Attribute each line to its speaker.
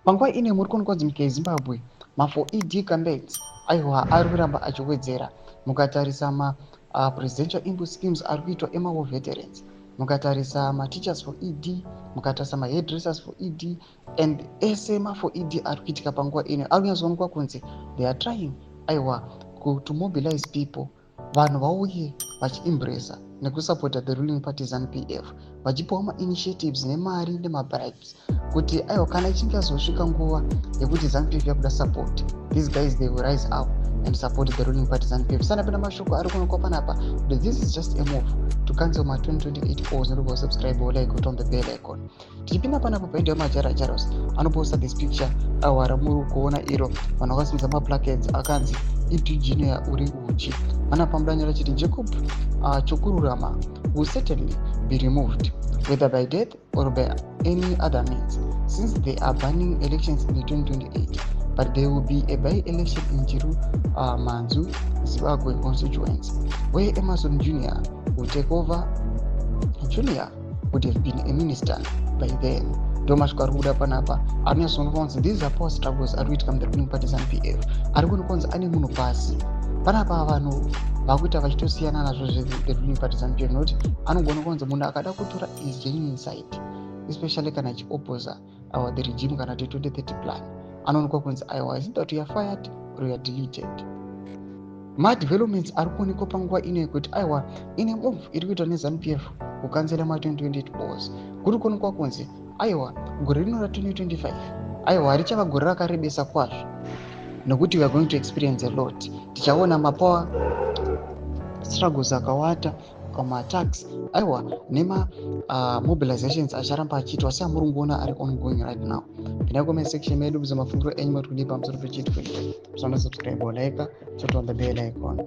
Speaker 1: Panguva ino muri kuonekwa kunzi munyika yeZimbabwe ma4 ED campaigns, aiwa, ari kuramba achiwedzera. Mukatarisa mapresidential input schemes ari kuitwa emawar veterans, mukatarisa mateachers for ED, mukatarisa mahairdressers for ED and ese ma4 ED ari kuitika panguva ino, ari kunyatsoonekwa kunzi they are trying, aiwa, to mobilize people, vanhu vauye vachiembracea nekusapota the ruling party ZANU PF, vachipiwa mainitiatives nemari nemabribes kuti, aiwa, kana ichinge azosvika nguva yekuti ZANU PF yakuda support, these guys, they will rise up and support the ruling party ZANU PF. Sanapinda mashoko ari kuonekwa panapa kuti this is just a move to cancel ma2028 polls. Nokuva subscribe or like on the bell icon. Tichipinda panapa paenda wemajara Jaros anoposta this picture, aiwa, ramuri kuona iro, vanhu vakasimudza maplacards akanzi "ED Junior uri uchi". Panapa mudanyora chiti Jacob Chokururama will certainly be removed, whether by death or by any other means, since they are banning elections in 2028, but there will be a by-election in Chiru Manzu Zimbabwe constituency where Emerson Junior will take over. Junior would have been a minister by then. Ndo mashoko ari kubuda panapa anonyatsoonekwa kunzi these are power struggles ari kuitika muthe ruling party ZANU PF. Ari kuonekwa kunzi ane munhu pasi panapa, vanhu vakuita vachitosiyana nazvo zvethe ruling party ZANU PF, nokuti anongoonekwa kunzi munhu akada kutora his genuine side, especially kana achiopposa our the regime kana kuti 2030 plan, anoonekwa kunzi, aiwa, is that you are fired or you are deleted. Madevelopments ari kuonekwa panguva ino yekuti, aiwa, ine move iri kuitwa neZANU PF kucancela ma2028 polls, kuri kuonekwa kunzi, aiwa, gore rino ra2025, aiwa, richava gore rakarebesa kwazvo, nokuti we are going to experience a lot. Tichaona mapower struggles akawanda, maattacks, aiwa, nemamobilizations acharamba achiitwa seamuri kuona ari ongoing right now. Pinda comment section medu, kuza mafungiro enyu mati kudii pamusoro pechiitiko ichi. Musana subscribe, like, turn on the bell icon.